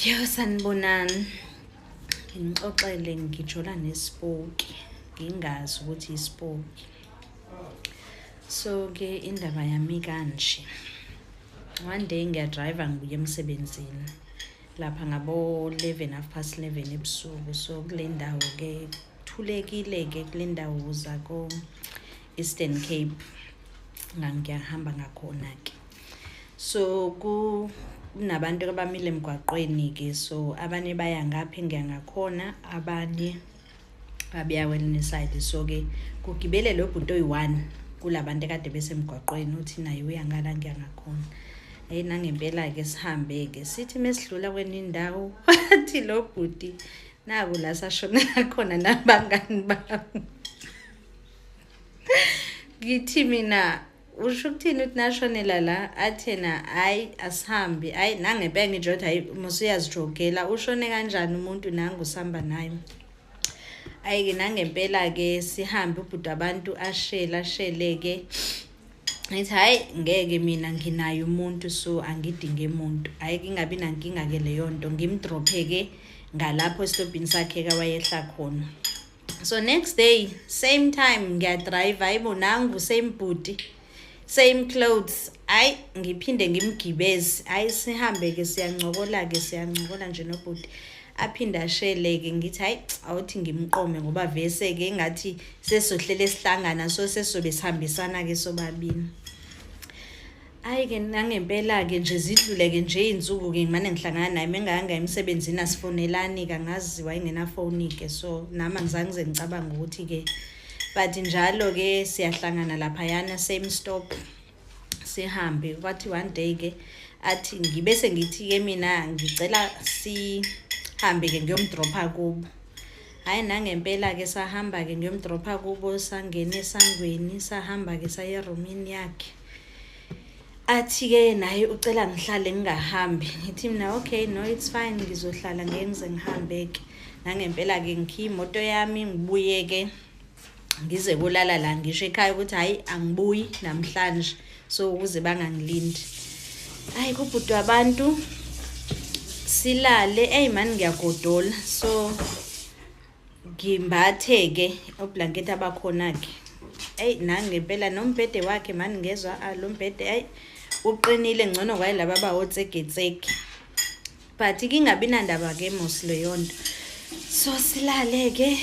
Yo, sanibonani. Nginixoxele ngijola nesipoki, ngingazi ukuthi isipoki. So-ke indaba yami kanje. One day ngiyadrayiva, ngibuya emsebenzini lapha ngabo-11, half past 11 ebusuku. So kule ndawo-ke kuthulekile-ke, kule ndawo zako-Eastern Cape ngangiyahamba ngakhona-ke. So kunabantu abamile emgwaqweni-ke, so abanye baya ngapha engiya ngakhona, abanye babeya kwelinye side. So-ke kugibele lo bhuti oyi-one kulabantu ekade besemgwaqweni, uthi naye uya ngala ngiya ngakhona. Eyi, nangempela-ke sihambe-ke, sithi mesidlula kwenye indawo, wathi lo bhuti, "Naku la sashonela khona nabangani bami." Ngithi mina, "Usho ukuthini ukuthi nashonela la?" Athi yena, "Hhayi, asihambe." Hhayi, nangempela ngisho ukuthi, "Hhayi, musuyazijokela, ushone kanjani umuntu nangu usihamba naye?" Hhayi-ke, nangempela-ke sihambe, ubhuti abantu ashele, ashele-ke. Ngithi, "Hhayi, ngeke, mina nginaye umuntu, so angidinge muntu." Hhayi, ingabi nankinga-ke leyo nto, ngimdrophe-ke ngalapho esitobhini sakhe-ke wayehla khona. So next day, same time, ngiyadrayiva, hayibo, nangu same bhuti, same clothes. Hayi, ngiphinde ngimgibeze. Hayi, sihambe-ke, siyancokola-ke, siyancokola nje nobhuti, aphinde ashele-ke. Ngithi, "Hayi, awuthi ngimqome, ngoba vese-ke engathi sesizohlele sihlangana, so sesizobe sihambisana-ke sobabili." Hhayi-ke, nangempela-ke nje zidlule-ke nje iy'nsuku-ke, ngimane ngihlangana naye mengayanga emsebenzini, asifonelani-ke, angazi wayengenafoni-ke, so nami angizange ngize ngicabange ukuthi-ke, but njalo-ke siyahlangana laphayana, same stop, sihambe. Kwathi one day-ke athi, ngibe sengithi-ke mina ngicela sihambe-ke ngiyomdropha kubo. Hhayi, nangempela-ke sahamba-ke, ngiyomdropha kubo, sangena esangweni, sahamba-ke, saya erumini yakhe. Athi-ke naye ucela ngihlale, ngingahambi. Ngithi mina, "Okay, no, it's fine, ngizohlala, ngeke ngize ngihambe-ke." Nangempela-ke ngikhiye imoto yami, ngibuye-ke, ngize kolala la, ngisho ekhaya ukuthi hhayi, angibuyi namhlanje, so ukuze bangangilindi. Hhayi, kubhuti wabantu silale. Eyi mani, ngiyagodola, so ngimbathe-ke oblanket abakhona-ke. Eyi, nangempela nombhede wakhe mani, ngezwa lo mbhede, ayi, uqinile, ngcono kwayilaba abawotseketseke, but kingabi nandaba-ke mos leyo nto. So silale-ke,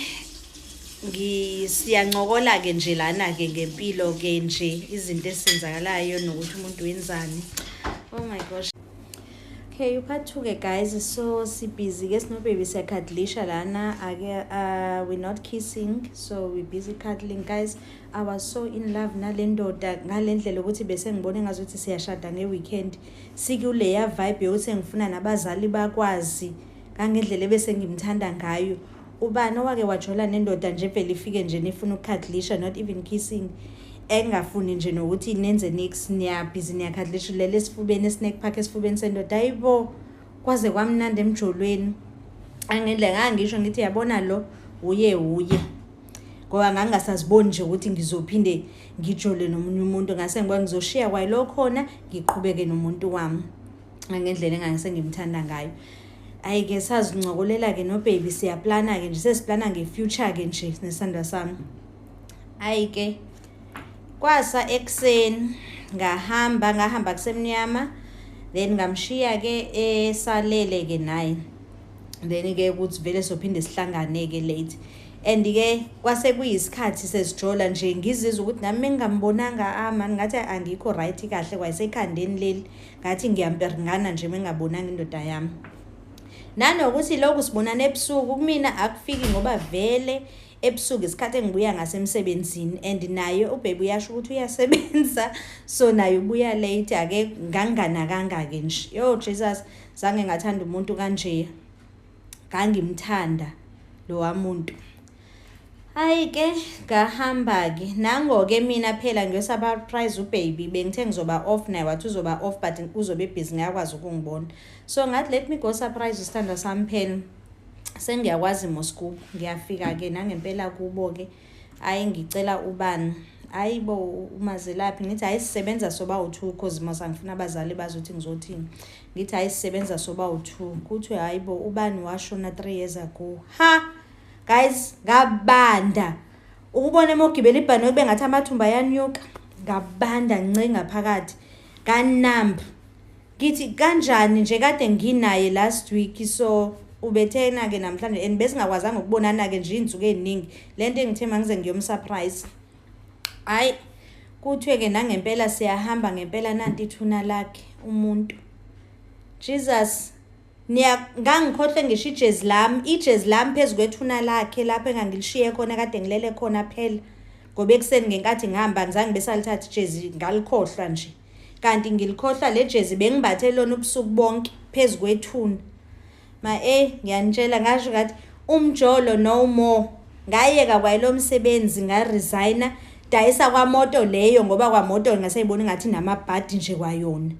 siyancokola-ke nje lana-ke ngempilo-ke nje, izinto ezenzakalayo nokuthi umuntu wenzani. Oh my gosh. Okay, part 2 ke guys. So sibhizi ke sino-baby, siyacuddlisha lana ake, we're not kissing, so we busy cuddling. Guys, I was so in love nale ndoda ngale ndlela ukuthi bese ngibone ngazuthi siyashada nge-weekend, sikuleya vibe yokuthi ngifuna nabazali bakwazi ngangendlela ebese ngimthanda ngayo. Ubani owake wajola nendoda nje vele ifike nje nifuna ukucuddlisha, not even kissing, engafuni nje nokuthi nenze nix, niyabhizi niyacuddlisha, ulele esifubeni, esnack park esifubeni sendoda? Hayibo, kwaze kwamnandi emjolweni angendlela. Ngangisho ngithi, "Yabona, lo uye uye," ngoba ngangingasaziboni nje ukuthi ngizophinde ngijole nomunye umuntu. Ngase ngibona ngizoshiya kwayilo khona, ngiqhubeke nomuntu wami ngendlela engangise ngimthanda ngayo. Hhayi-ke, sazincokolela-ke no-baby, siyaplana-ke nje, sesiplana nge-future-ke nje nesandla sami. Hhayi-ke, kwasa ekuseni, ngahamba, ngahamba kusemnyama, then ngamshiya-ke esalele-ke naye, then-ke ukuthi vele sophinde sihlangane-ke late. And-ke kwase kuyisikhathi sesijola nje, ngizizwa ukuthi nami mengingambonanga, ah mani, ngathi angikho right kahle kwayisekhandeni leli, ngathi ngiyamperingana nje mengingabonanga indoda yami. Nanokuthi lokhu sibonana ebusuku kumina akufiki, ngoba vele ebusuku isikhathi engibuya ngasemsebenzini, and naye u-baby uyasho ukuthi uyasebenza, so naye ubuya late. Ake nganginganakanga-ke nje. Yo Jesus, zange ngathanda umuntu kanje, ngangimthanda lowa muntu. Hhayi-ke, ngahamba-ke, nango-ke mina phela ngiyosurprise u-baby. Bengithe ngizoba off, naye wathi uzoba off, but uzobe busy, ngiyakwazi ukungibona. So ngathi, "Let me go surprise isithandwa sami phela, sengiyakwazi mos kubo." Ngiyafika-ke nangempela kubo-ke. Hhayi, ngicela ubani, Hayi bo, umazelaphi? Ngithi hayi, sisebenza soba u-two, cause mos angifuna abazali bazi ukuthi ngizothini. Ngithi hayi, sisebenza soba u-two. Kuthiwe hayi bo, ubani washona 3 years ago. Ha guys, ngabanda ukubona emogibela ibhanoyi kube ngathi amathumba ayanyuka. Ngabanda nce ngaphakathi kanamb. Ngithi kanjani nje, kade nginaye last week, so ubethena-ke namhlanje and besingakwazanga ukubonana-ke nje iy'nsuku ey'ningi. Le nto engithe mangize ngiyomsurprise. Hhayi, kuthiwe-ke nangempela siyahamba ngempela, nanti ithuna lakhe umuntu. Jesus, niya ngangikhohlwe ngisho ijezi lami, ijezi lami phezu kwethuna lakhe lapho engangilishiye khona, kade ngilele khona phela, ngoba ekuseni ngenkathi ngihamba ngizange besalithatha ijezi, ngalikhohlwa nje. Kanti ngilikhohlwa le jezi bengibathe lona ubusuku bonke phezu kwethuna. Ma ngiyanitshela, ngasho ngathi umjolo no more. Ngayeka kwayilo msebenzi, ngaresigna, dayisa kwamoto leyo, ngoba kwamoto ngaseyibona ngathi namabhadi nje kwayona.